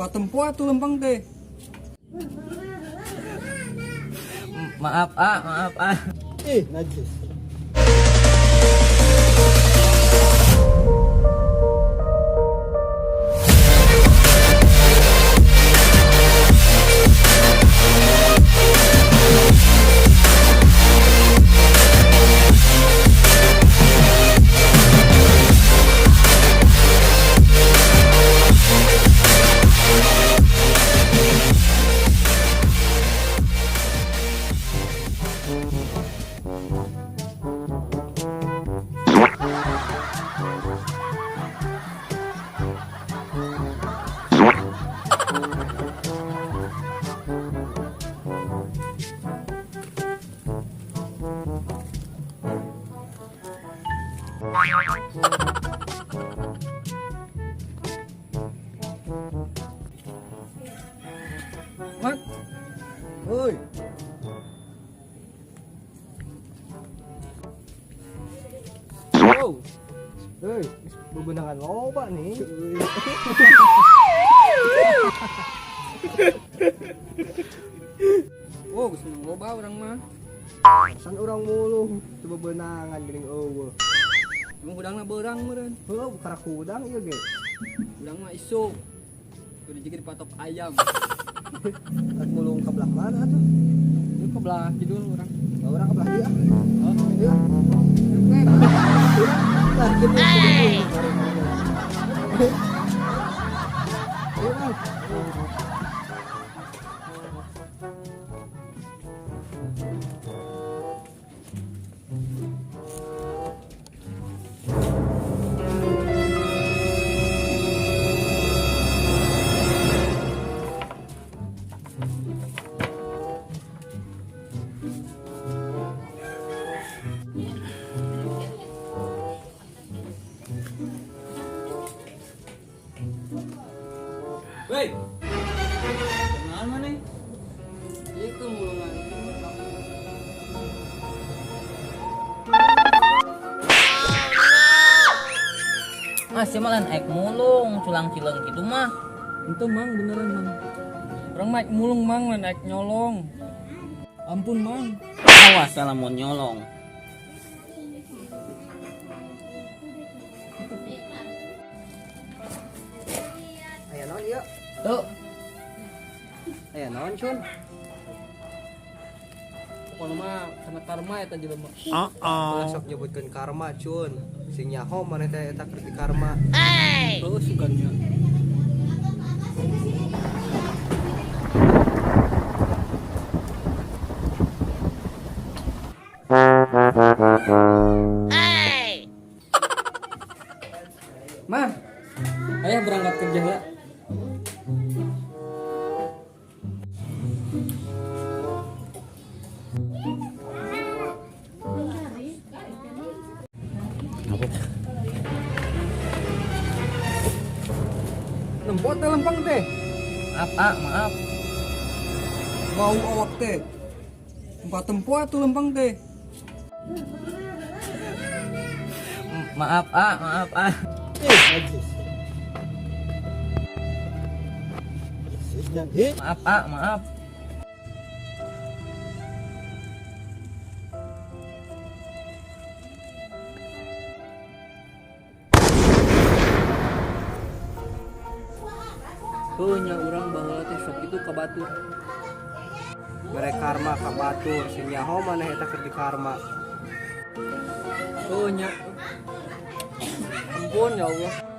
Tempat tempo atuh lempang teh. Maaf ah, maaf ah. Ih, najis. Mat, Hoi. wow. Hei, bebenangan loba nih. Oh, geus menang loba urang mah. San urang mulu, teu bebenangan geuning eueuh. Emang hudangna beurang meureun. Heuh, karak hudang ieu ge. Hudang mah isuk. Kudu jeung dipatok ayam. Rek mulung ka belah mana atuh? Ieu ke belah kidul urang. Lah urang ka belah dieu ah. Oh, Ieu. Lah, geuning. Ayo, Bang. Woi. Kenalan mana? Ieu ke mulungan. Ah, sia mah lain aek mulung, culang cileng gitu mah. Itu mang beneran mang. Urang mah mulung mang lain naik nyolong. Ampun mang. Awas lamun nyolong. Aya naon ieu? Tuh, Aya naon, Cun? Pokoknya mah kena karma eta jelema. Ulah sok nyebutkeun karma, Cun. Sing nyaho maneh teh eta keur di karma. Heuh sugannya. Mah, ayah berangkat kerja lah. Lempot teh lempang teh. Maaf ah, maaf. Bau awak teh. Tempat tempo atuh lempang teh. Maaf ah, maaf ah. Ih, najis. Maaf ah, maaf. Heuh nya urang baheula teh sok itu ka batur. Mere karma ka batur, sing nyaho maneh eta keur di karma. Heuh nya. Ampun ya Allah.